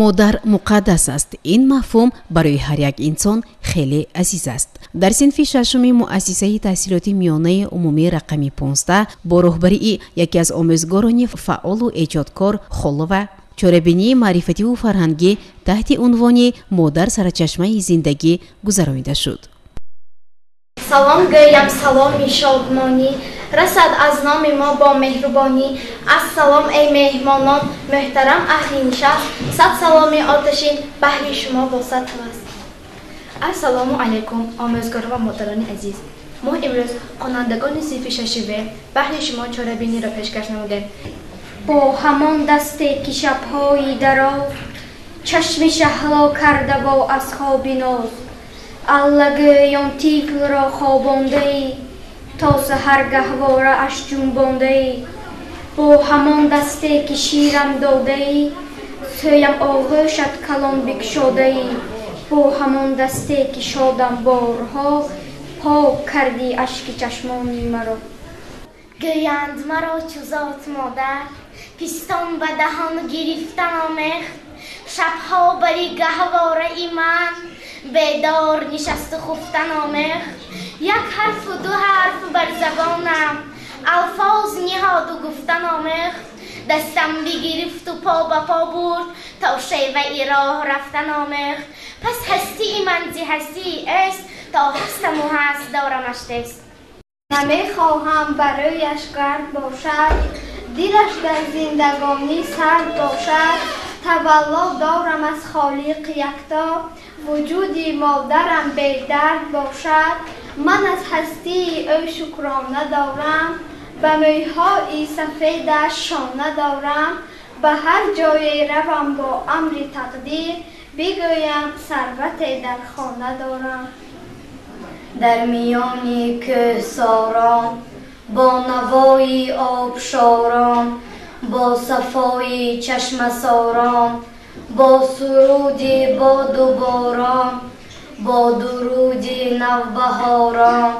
Модар муқаддас аст. Ин мафҳум барои ҳар як инсон хеле азиз аст. Дар синфи шашуми муассисаи таҳсилоти миёнаи умумии рақами 15 бо роҳбарии яке аз омӯзгорони фаъолу эҷодкор Холова чорабинии маърифативу фарҳангӣ таҳти унвони «Модар сарчашмаи зиндагӣ» гузаронида шуд. Салом гӯям, саломи шодмонӣ расад аз номи мо бо меҳрубонӣ. Ассалом, эй меҳмонон, муҳтарам аҳли нишаст, сад саломи оташин баҳри шумо бо сад ҳавас. Ассалому алайкум, омӯзгорон ва модарони азиз. Мо имрӯз хонандагони синфи шаши В баҳри шумо чорабиниро пешкаш намудем. Бо ҳамон дасте ки шабҳои дароз чашми шаҳло карда бо аз хоби ноз, аллагӯён тифлро хобондаӣ, то саҳар гаҳворааш ҷунбондаӣ. Бо ҳамон дасте ки ширам додаӣ, сӯям оғӯшат калон бикушодаӣ. Бо ҳамон дасте ки шодам борҳо, пок кардӣ ашки чашмони маро. Гӯянд маро чу зот модар, пистон ба даҳон гирифтан омехт, шабҳо бари гаҳвораи ман бедор нишасту хуфтан омехт. Як ҳарфу ду ҳарф бар забонам алфоз ниҳоду гуфтан омехт. Дастам бигирифту по ба по бурд то шеваи роҳ рафтан омехт. Пас ҳастии ман зи ҳастии эст, то ҳастаму ҳаст дорамаш тест. Намехоҳам барояш гард бошад, дилаш дар зиндагонӣ сард бошад. Тавалло дорам аз Холиқи якто, вуҷуди модарам бедард бошад. Ман аз ҳастии ӯ шукрона дорам, ба мӯйҳои сафедаш шона дорам. Ба ҳар ҷое равам бо амри тақдир, бигӯям сарвате дар хона дорам. Дар миёни кӯҳсорон, бо навои обшорон, бо сафои чашмасорон, бо суруди боду борон, бо дуруди навбаҳорон,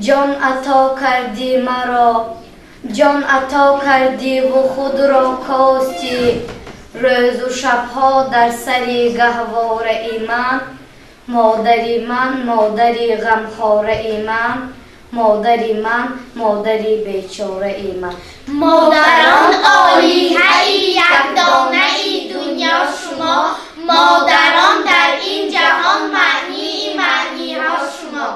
ҷон ато кардӣ маро, ҷон ато кардиву худро костӣ. Рӯзу шабҳо дар сари гаҳвораи ман, модари ман, модари ғамхораи ман, модари ман, модари бечораи ман. Модарон олиҳаи якдонаи дунё шумо, модарон дар ин ҷаҳон маънии маъниҳо шумо.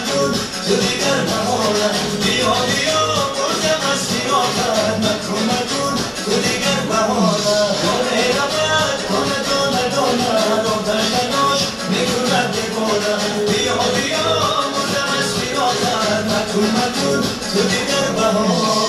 مکن تو دیگر بهانه، بیا بیا مردم از فراقت، مکن مکن تو دیگر بهانه. دانه رود دانه دانه دانه، آتش تلاش میکند دیوانه، بیا بیا مردم از فراقت، مکن مکن تو دیگر بهانه.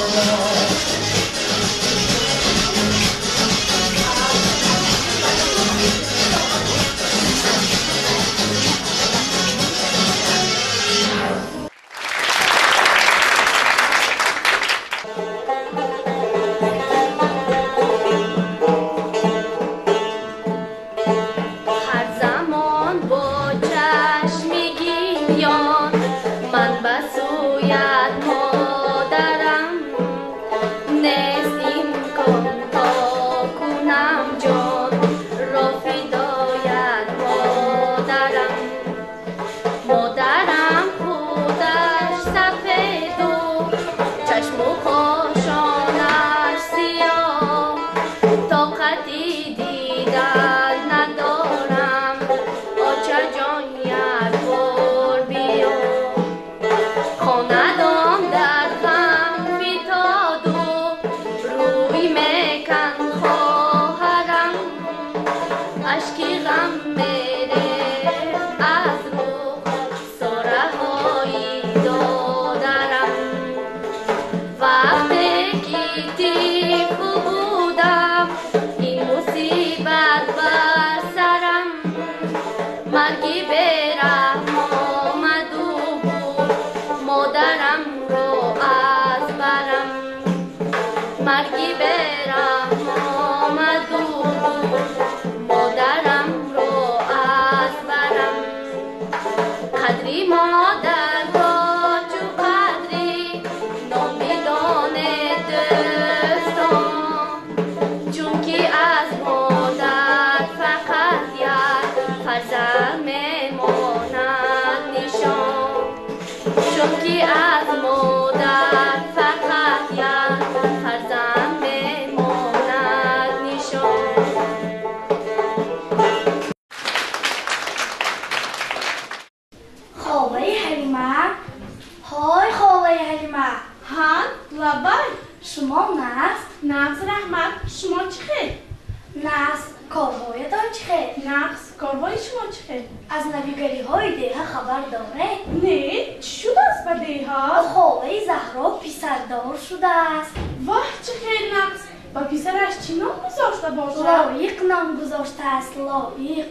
Аз навигариҳои деҳа хабар доред? Не, чӣ шудааст ба деҳа? Холаи Заҳро писардор шудааст. Воҳ, чӣ хел нақс! Ба писараш чӣ ном гузошта бошад? Лоиқ ном гузоштааст, Лоиқ.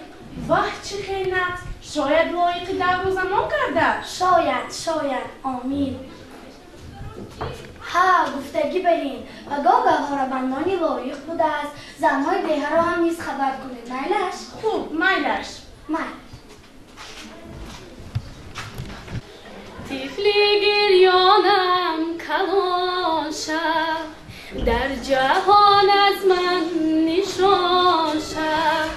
Воҳ, чӣ хел нақс! Шояд лоиқи давру замон карда? Шояд, шояд, омин. Ҳа, гуфтагӣ барин, пагоҳ гаҳворабандони Лоиқ будааст. Занҳои деҳаро ҳам низ хабар кунед, майлаш? Хуб, майлаш. Май. Тифли гирёнам калон шав, дар ҷаҳон аз ман нишон шав.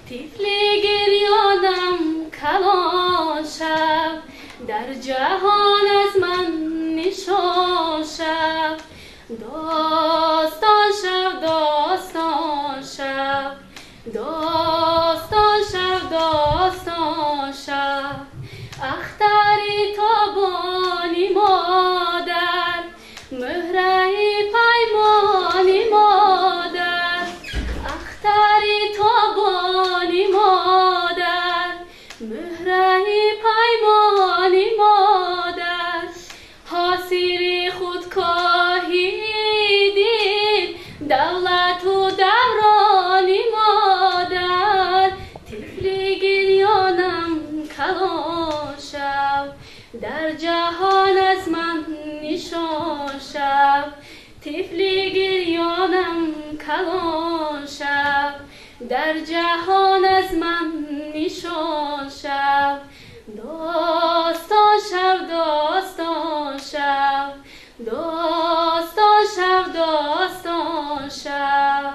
Тифли гирёнам калон шав, дар ҷаҳон аз ман нишон шав. Достон шав, достон шав, достон шав, достон шав. Ахтари тобони модар, муҳраи паймони модар. Ахтари тобони модар, муҳраи паймони модар. Ҳосили худкоҳи дил, давлату даврони модар. Тифли гирёнам калон шав, дар ҷаҳон аз ман нишон шав. Тифли гирёнам калон шав, дар ҷаҳон аз ман нишон шав. Достон шав, достон шав, достон шав, достон шав.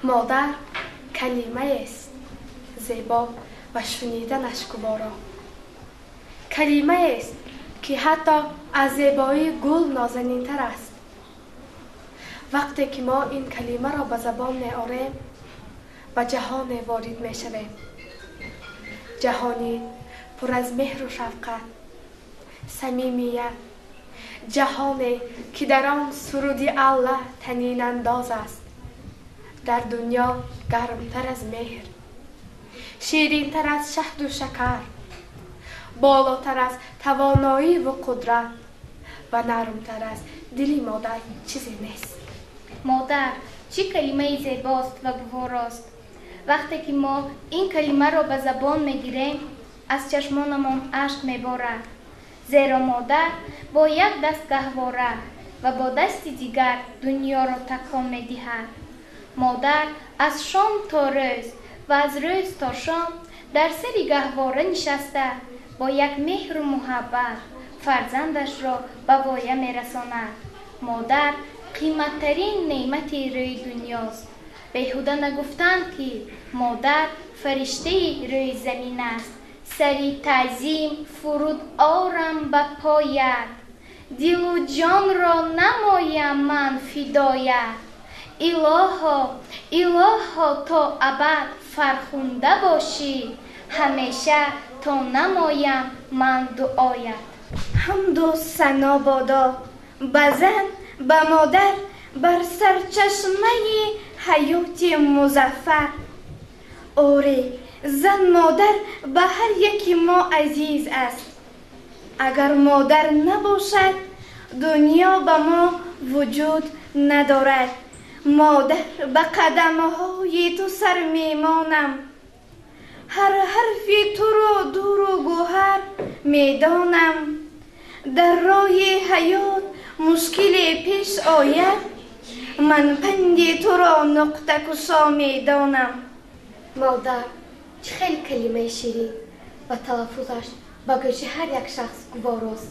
Модар калимаест зебо ва шуниданаш гуворо. Калимаест, ки ҳатто аз зебоии гул нозанинтар аст. Вақте ки мо ин калимаро ба забон меорем, ба ҷаҳоне ворид мешавем, Ҷаҳоне пур аз меҳру шафқат, самимият, ҷаҳоне ки дар он суруди Аллоҳ танинандоз аст. Дар дунё гармтар аз меҳр, ширинтар аз шаҳду шакар, болотар аз тавоноӣ ва қудрат ва нармтар аз дили модар чизе нест. Модар чӣ калимаи зебост ва гуворост. Вақте ки мо ин калимаро ба забон мегирем, аз чашмонамон ашк меборад. Зеро модар бо як даст гаҳвора ва бо дасти дигар дунёро такон медиҳад. Модар аз шом то рӯз ва аз рӯз то шом дар сари гаҳвора нишаста бо як меҳру муҳаббат фарзандашро ба воя мерасонад. Модар қиматтарин неъмати рӯи дунёст. Беҳуда нагуфтанд, ки модар фариштаи рӯи замин аст. Сари таъзим фуруд орам ба поят, дилу ҷонро намоям ман фидоят. Илоҳо, илоҳо, то абад фархунда бошӣ, ҳамеша то намоям ман дуоят. Ҳамду сано бодо ба зан, ба модар, бар сарчашмаи ҳаёти музаффар. Оре, зан модар ба ҳар яки мо азиз аст. Агар модар набошад, дунё ба мо вуҷуд надорад. Модар, ба қадамҳои ту сар мемонам, ҳар ҳарфи туро дуру гӯҳар медонам. Дар роҳи ҳаёт мушкиле пеш ояд, ман панди туро нуқтакушо медонам. Модар чӣ хеле калимаи ширин ва талаффузаш ба гӯши ҳар як шахс гуворост.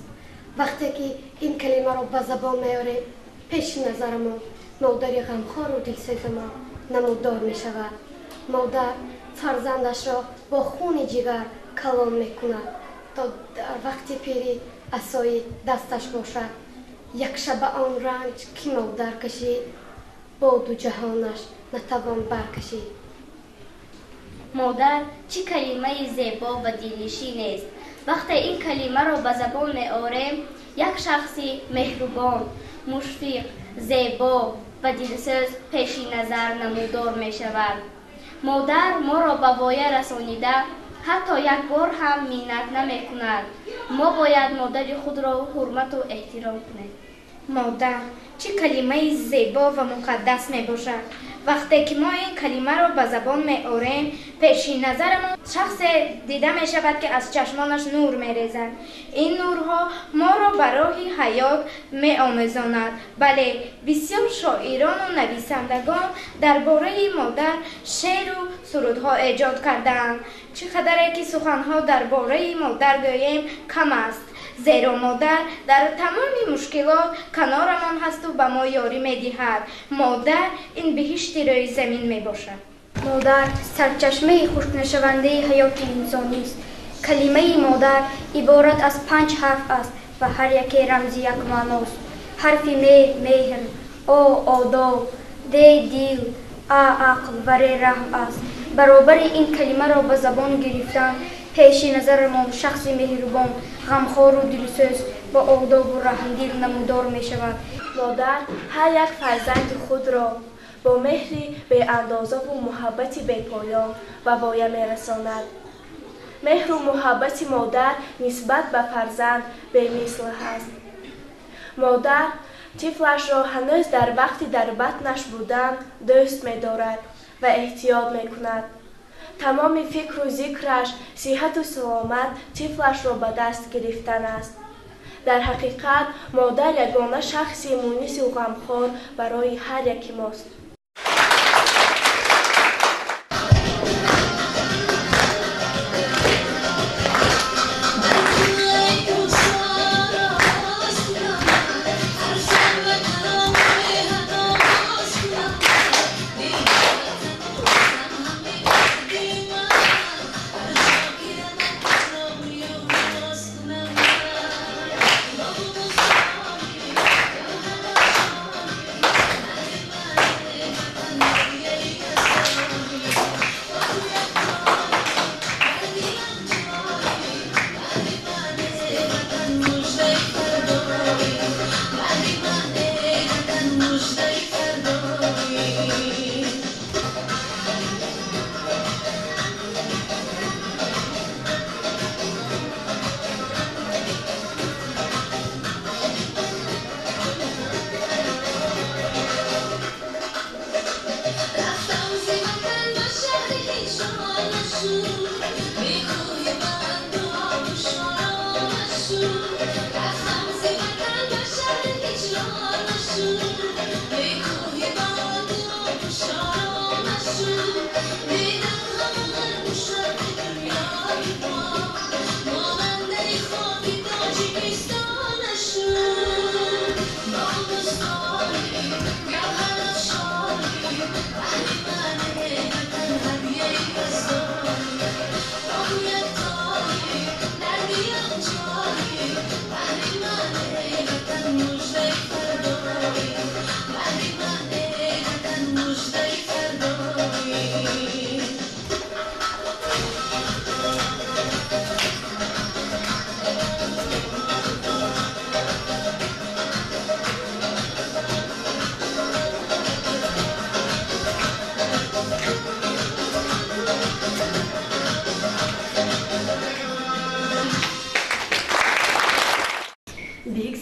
Вақте ки ин калимаро ба забон меорем, пеши назарамон модари ғамхору дилсӯзамон намудор мешавад. Модар фарзандашро бо хуни ҷигар калон мекунад, то дар вақти пирӣ асои дасташ бошад. Як шаба он ранҷ ки модар кашид, боду ҷаҳонаш натавон баркашид. Модар чӣ калимаи зебо ва дилнишинест. Вақте ин калимаро ба забон меорем, як шахси меҳрубон, мушфиқ, зебо ва дилсӯз пеши назар намудор мешавад. Модар моро ба воя расонида, ҳатто як бор ҳам миннат намекунад. Мо бояд модари худро ҳурмату эҳтиром кунем. Модар чӣ калимаи зебо ва муқаддас мебошад. Вақте ки мо ин калимаро ба забон меорем, пеши назарамон шахсе дида мешавад, ки аз чашмонаш нур мерезад. Ин нурҳо моро ба роҳи ҳаёт меомезонад. Бале, бисёр шоирону нависандагон дар бораи модар шеъру сурудҳо эҷод кардаанд. Чӣ қадаре ки суханҳо дар бораи модар гӯем, кам аст, зеро модар дар тамоми мушкилот канорамон ҳасту ба мо ёрӣ медиҳад. Модар ин биҳишти рӯи замин мебошад. Модар сарчашмаи хушкнашавандаи ҳаёти инсонист. Калимаи модар иборат аз панҷ ҳарф аст ва ҳар яке рамзи як маъност. Ҳарфи м меҳр, о одоб, д дил, а ақл ва р раҳм аст. Баробари ин калимаро ба забон гирифтан, пеши назарамон шахси меҳрубон, ғамхору дилсӯз, бо одобу раҳмдил намудор мешавад. Модар ҳар як фарзанди худро бо меҳри беандозаву муҳаббати бепоён ба воя мерасонад. Меҳру муҳаббати модар нисбат ба фарзанд бемисл ҳаст. Модар тифлашро ҳанӯз дар вақти дар батнаш будан дӯст медорад ва эҳтиёт мекунад. Тамоми фикру зикраш сиҳату саломат тифлашро ба даст гирифтан аст. Дар ҳақиқат модар ягона шахси мунису ғамхор барои ҳар яки мост.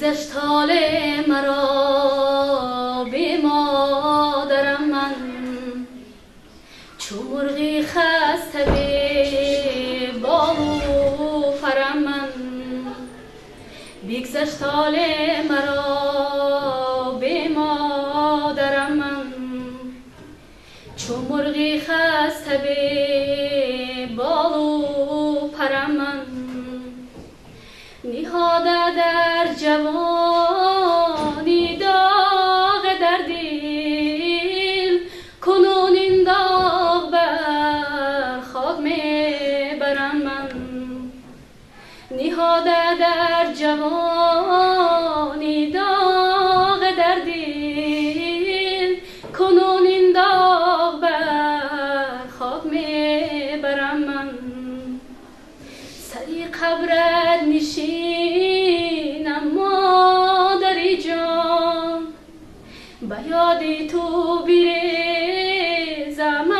بگذشت حال مرا بی مادرم من، چو مرغی خسته بی بال و پرم من. بگذشت حال مرا بی مادرم من، چو مرغی خسته بی بال و پرم من. نهاده در جوانی داغ در دل، کنون این داغ بر خاک میبرم من. نهاده در جوانی داغ در دل، کنون این داغ بر خاک میبرم من. سری قبرت نشینم مادری جان، به یاد تو بریزم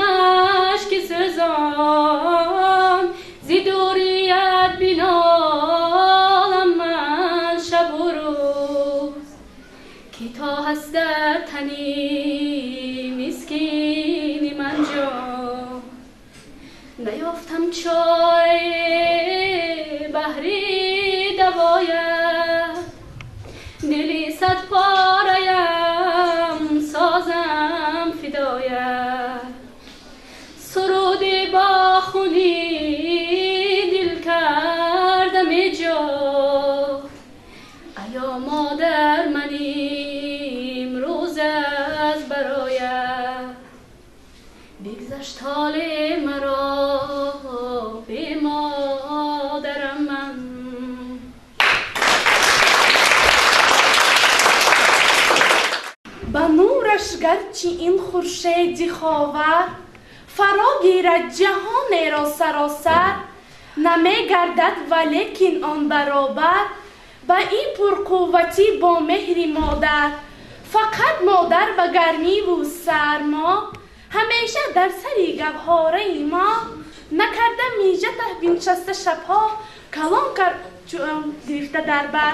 اشک سوزان. ز دوریت بنالم من شب و روز، که تا هست در تنی مسکین من جان. نیافتم چاره بهری دوایت، دلی صد پاره‌ام سازم فدایت. سرودی با خونی دل کردم ایجاد، ایا مادر من امروز از برایت. بگذشت حال مرا بی مادرم من. به نورش گرچه این خورشید خاور، فرا گیرد جهان را سراسر. نمیگردد ولیکن آن برابر، به این پرقوتی با مهر مادر. فقط مادر به گرمی و سرما، همیشه در سری گوهاره ما. نکرده میجه بنشسته شبها، کلان کرد گرفته در بر.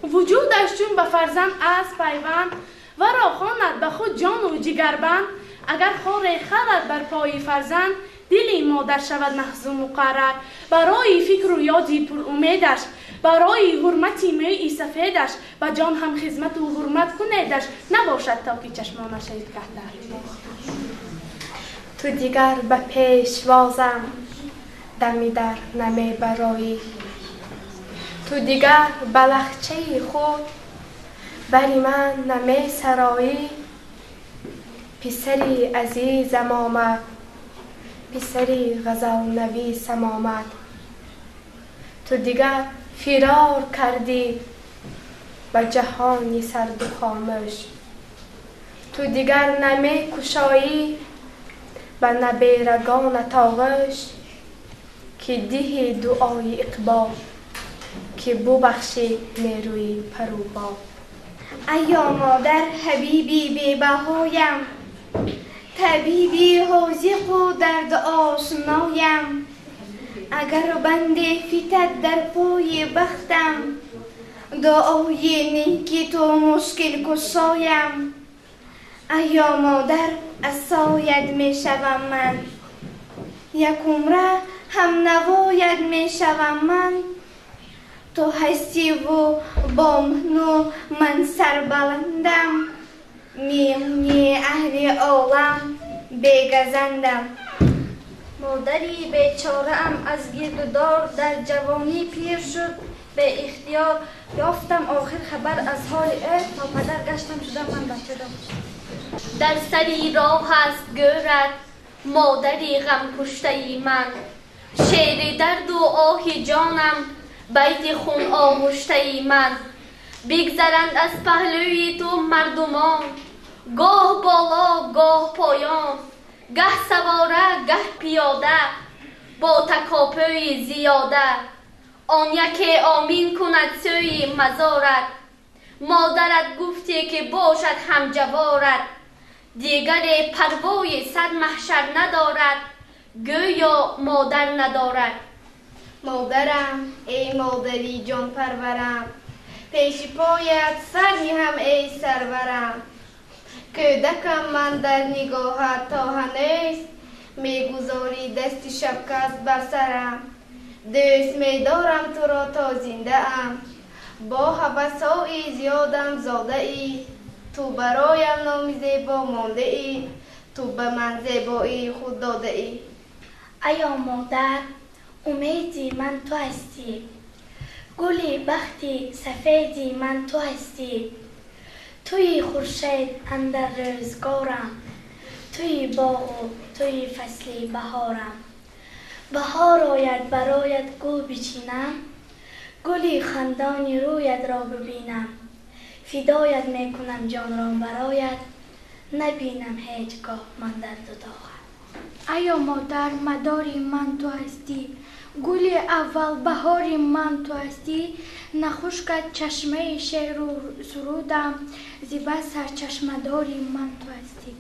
وجودش چون به فرزند از پیوند، و را خواند به خود جان و جگربند. اگر خار خرد بر پای فرزند، دلی مادر شود محزون مقرر. برای فکر و یادی پر امیدش، برای حرمتی موی سفیدش، به جان هم خدمت و حرمت کنیدش، نباشد تا که چشمانش شهید کهتر. تو دیگر به پیشوازم دمی در نمی برایی، تو دیگر به لخچه خود بری من نمی سرایی. پسری عزیزم آمد، پسری غزل نویسم آمد. تو دیگر فرار کردی به جهانی سرد و خاموش، تو دیگر نمی کشایی به نبیرگانت آغوش. که دهی دعای اقبال، که ببخشی نیروی پروبال. ایا مادر حبیبی بی‌بهایم، طبیبی حاذق و درد آشنایم. اگر بند فتد در پای بختم، دعای نیکی تو مشکل کشایم. ایا مادر عصایت می شوم من، یک عمره هم نوایت می شوم من. تو هستی و با منو من سربلندم، میونی اهل عالم بگزندم. مادری بیچاره ام از گرد و دار، در جوانی پیر شد به اختیار. یافتم آخر خبر از حال او، تا پدر گشتم شدم من بچه دار. در سری راه است گورت مادری غم کشته من، شعر درد و آه جانم بیت خون آغشته من. بگذرند از پهلوی تو مردمان، گاه بالا گاه پایان، گه سواره گه پیاده، با تکاپوی زیاده. آن یکی آمین کند سوی مزارت، مادرت گفتی که باشد همجوارت. دیگر پروای صد محشر ندارد، گویا مادر ندارد. مادرم ای مادری جان پرورم، Пеши поят сар ниҳам, эй сарварам. Кӯдакам ман дар нигоҳат то ҳанӯз, мегузорӣ дасти шафқат бар сарам. Дӯст медорам туро то зиндаам, бо ҳавасҳои зиёдам зодаӣ. Ту бароям номи зебо мондаӣ, ту ба ман зебоии худ додаӣ. Аё модар, умеди ман ту ҳастӣ, гули бахти сафеди ман ту ҳастӣ. Туи хуршед андар рӯзгорам, туи боғу туи фасли баҳорам. Баҳор ояд бароят гул бичинам, гули хандони рӯятро бибинам. Фидоят мекунам ҷонро бароят, набинам ҳеҷ гоҳ ман дарду доғат. Аё модар, мадори ман ту ҳастӣ, гули аввал баҳори ман ту ҳастӣ. Нахушкад чашмаи шеъру сурудам, зиба сарчашмадори ман ту ҳастӣ.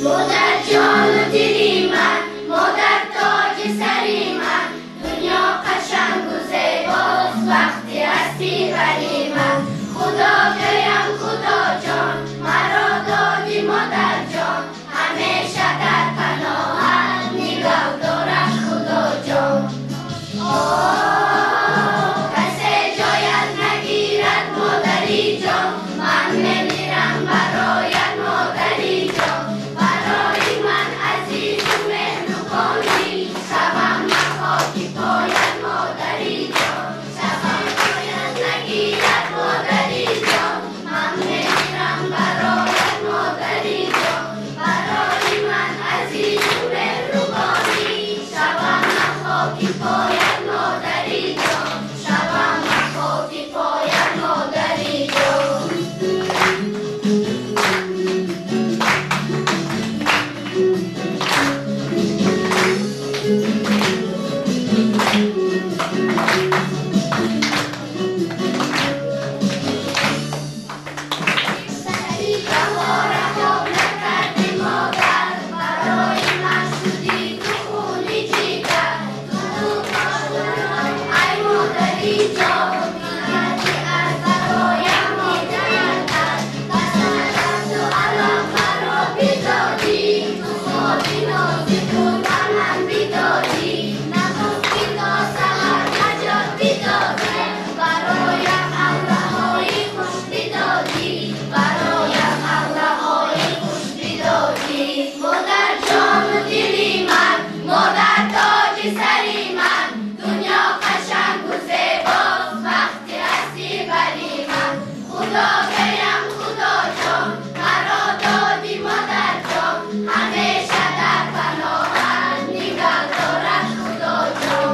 Модар ҷону дили ман, модар тоҷи сари ман, дунё қашангу зебост вақти ҳастӣ бари ман. Худо гӯям Худоҷон, маро доди модарҷон, ҳамеша дар паноҳат нигоҳ дорад Худоҷон. Касе ҷоят нагирад модариҷон, ман мемирам бароят модариҷон. Барои ман азизу меҳрубонӣ, шавам ман хоки поят модариҷон. Шавам ҷоят нагирад модариҷон, ман мемирам бароят модариҷон. Барои ман азизу меҳрубонӣ, шавам ман хоки поят модариҷон. Шавам ман хоки поят модариҷон. Баҳораҳо накарди модар, барои ман шудӣ ту хуни ҷигар. Ай модариҷон, мегарди аз бароям модарат. Ба аллоҳ маро бидодӣ, ту хоби нози худ ба ман бидодӣ. Нахуфтӣ то саҳар наҷот бидодӣ, бароям аллаҳои хуш бидодӣ. Бароям аллаҳои хуш бидодӣ. Модарҷону дили ман, модар тоҷи сари ман, дунё қашангу зебост вақти ҳастӣ бари ман. Худо гӯям Худоҷон, маро доди модарҷон, ҳамеша дар паноҳат нигоҳ дорад Худоҷон.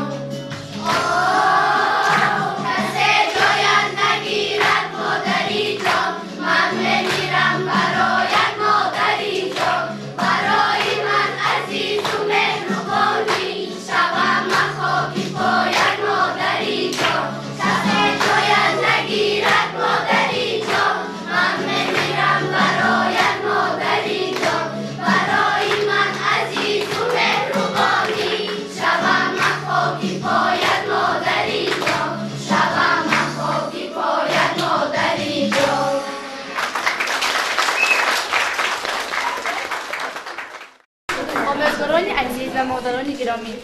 Касе ҷоят нагирад модариҷон, ман мемирам бароят модариҷон. Барои ман азизу меҳрубонӣ, шавам ман хоки поят модариҷон. Касе ҷоят нагирад модариҷон, ман мемирам бароят модариҷон. Барои ман азизу меҳрубонӣ, шавам ман хоки поят модариҷон. Шавам ман хоки поят модариҷон. Омӯзгорони азиз ва модарони гиромӣ,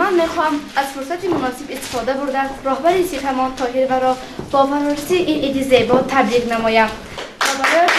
ман мехоҳам аз фурсати муносиб истифода бурда роҳбари синфамон Тоҳирваро бо фарорасии ин иди зебо табрик намоям ва барои